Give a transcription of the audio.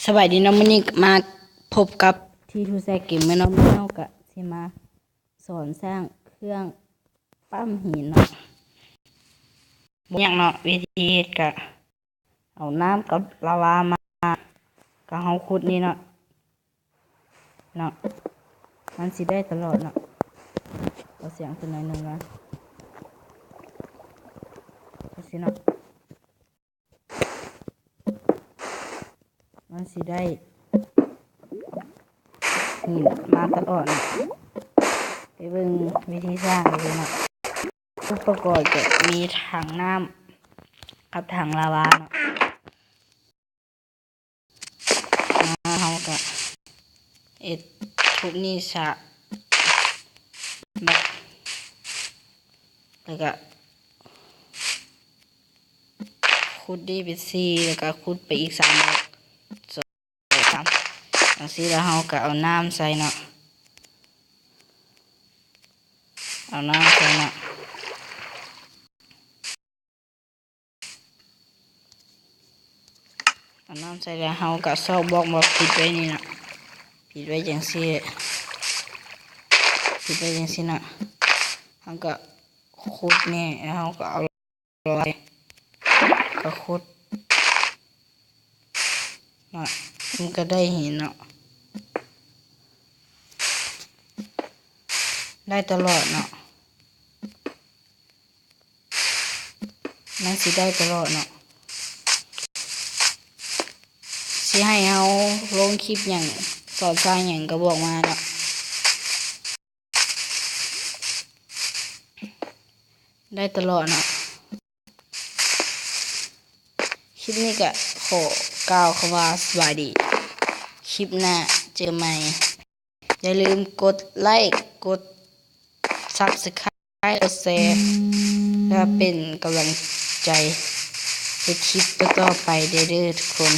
ສະບາຍດີເນາະ, ມື້ນີ້ມາພົບກັບ ທີທູແຊກເກມເມອເນາະ. ມື້ນີ້ເຮົາກະຊິມາສອນສ້າງເຄື່ອງປ້ຳຫີນເນາະ. ບໍ່ຍາກເນາະ, ວິທີເຮັດກະເອົານ້ຳກັບລາວາມາ, ກະເຮົາຂຸດນີ້ເນາະ, ເນາະ, ມັນຊິໄດ້ຕະຫຼອດເນາະ. ເອົາສຽງຂຶ້ນໜ້ອຍໜຶ່ງກ່ອນ, ຈັ່ງຊີ້ເນາະ. ມັນຊິໄດ້ຫີນມາຕະຫຼອດເນາະ. ໄປເບິ່ງວິທີສ້າງກັນເລີຍເນາະ. ອຸປະກອນກະມີຖັງນ້ຳກັບຖັງລາວາເນາະ. ມາເຮົາກະເຮັດຂຸດນີ້ສະ ແບບ ແລ້ວກະຂຸດນີ້ເປັນສີ່ ແລ້ວກະຂຸດໄປອີກສາມບລັອກ ສອງ ສາມ ຈັ່ງຊີ້. ແລ້ວເຮົາກະເອົານ້ຳໃສ່ເນາະ, ເອົານ້ຳໃສ່ເນາະ. ເອົານ້ຳໃສ່ແລ້ວ ເຮົາກະຊອກບລັອກມາປິດໄວ້ນີ້ເນາະ, ປິດໄວ້ຈັ່ງຊີ້, ປິດໄວ້ຈັ່ງຊີ້ເນາະ. ເຮົາກະຂຸດນີ້ ແລ້ວເຮົາກະເອົາລອຍ ກະຂຸດເນາະ, ມັນກະໄດ້ຫີນເນາະ, ໄດ້ຕະຫຼອດເນາະ. ມັນຊິໄດ້ຕະຫຼອດເນາະ. ຊິໃຫ້ເຮົາລົງຄລິບຫຍັງ ສອນສ້າງຫຍັງກະບອກມາເນາະ, ໄດ້ຕະຫຼອດເນາະ. ຄລິບນີ້ກະຂໍກ່າວຄຳວ່າສະບາຍດີ, ຄລິບໜ້າເຈີໃໝ່. ຢ່າລືມກົດໄລ້ ກົດຊັບສະໄຄຣບ໌ ກົດແຊ ເພື່ອເປັນກຳລັງໃຈເຮັດຄລິບຕໍ່ໆໄປເດີ້ທຸກຄົນ.